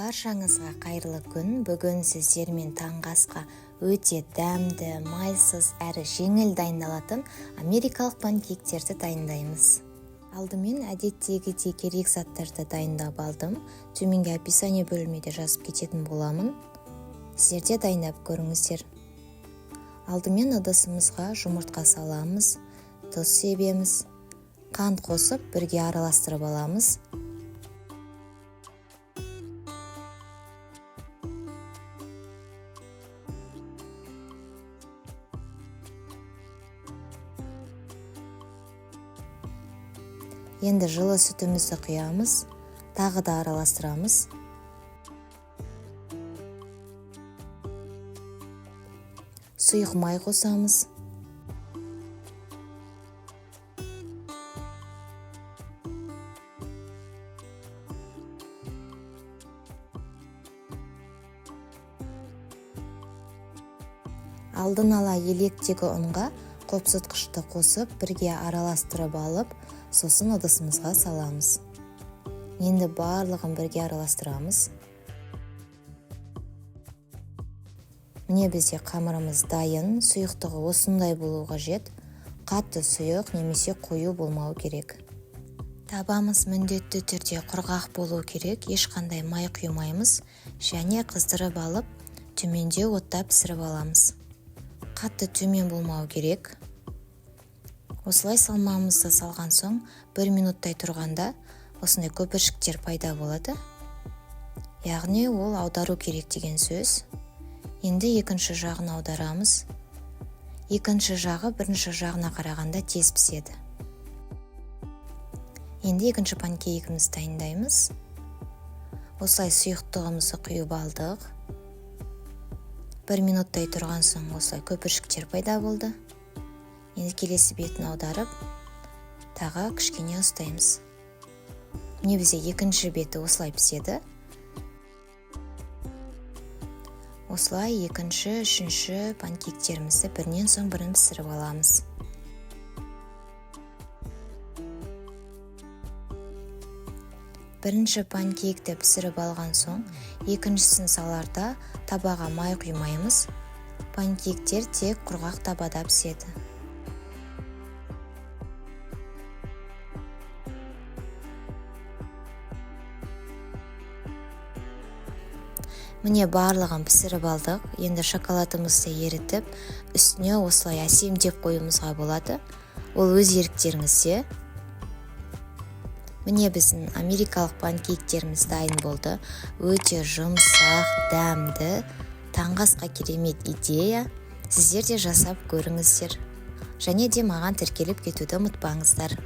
Баршаңызға қайырлы күн! Бүгін сіздермен таңғы асқа өте дәмді, майсыз әрі жеңіл дайындалатын америкалық панкейктерді дайындаймыз. Алдымен әдеттегідей керек заттарды дайындап алдым. Төменгі описание бөліміне де жазып кететін боламын. Сіздер де дайындап көріңіздер. Алдымен ыдысымызға жұмыртқа саламыз, тұз себеміз, қант қосып, бірге араластырып аламыз. Енді жылы сүтімізді құямыз, тағы да араластырамыз. Сұйық май қосамыз. Алдын ала електегі ұнға қопсытқышты қосып, бірге араластырып алып, сосын ыдысымызға саламыз. Енді барлығын бірге араластырамыз. Міне, бізде қамырымыз дайын. Сұйықтығы осындай болу қажет. Қатты сұйық немесе қою болмау керек. Табамыз міндетті түрде құрғақ болу керек, ешқандай май құймаймыз және қыздырып алып, төмендеу отта пісіріп аламыз. Қатты төмен болмау керек. Осылай салмамызды салған соң, 1 минуттай тұрғанда осындай көпіршіктер пайда болады, яғни ол аудару керек деген сөз. Енді екінші жағын аударамыз. Екінші жағы бірінші жағына қарағанда тез піседі. Енді екінші панкейкімізді дайындаймыз. Осылай сұйықтығымызды құйып алдық. 1 минуттай тұрған соң осылай көпіршіктер пайда болды. Енді келесі бетін аударып, тағы кішкене ұстаймыз. Міне, бізде екінші беті осылай піседі. Осылай екінші, үшінші панкейктерімізді бірінен соң бірін пісіріп аламыз. Бірінші панкейкті пісіріп алған соң, екіншісін саларда табаға май құймаймыз. Панкейктер тек құрғақ табада піседі. Міне, барлығын пісіріп алдық. Енді шоколадымызды ерітіп, үстіне осылай әсемдеп қоюымызға болады. Ол өз еріктеріңізде. Міне, біздің америкалық панкейктеріміз дайын болды. Өте жұмсақ, дәмді, таңғы асқа керемет идея. Сіздер де жасап көріңіздер және де маған тіркеліп кетуді ұмытпаңыздар.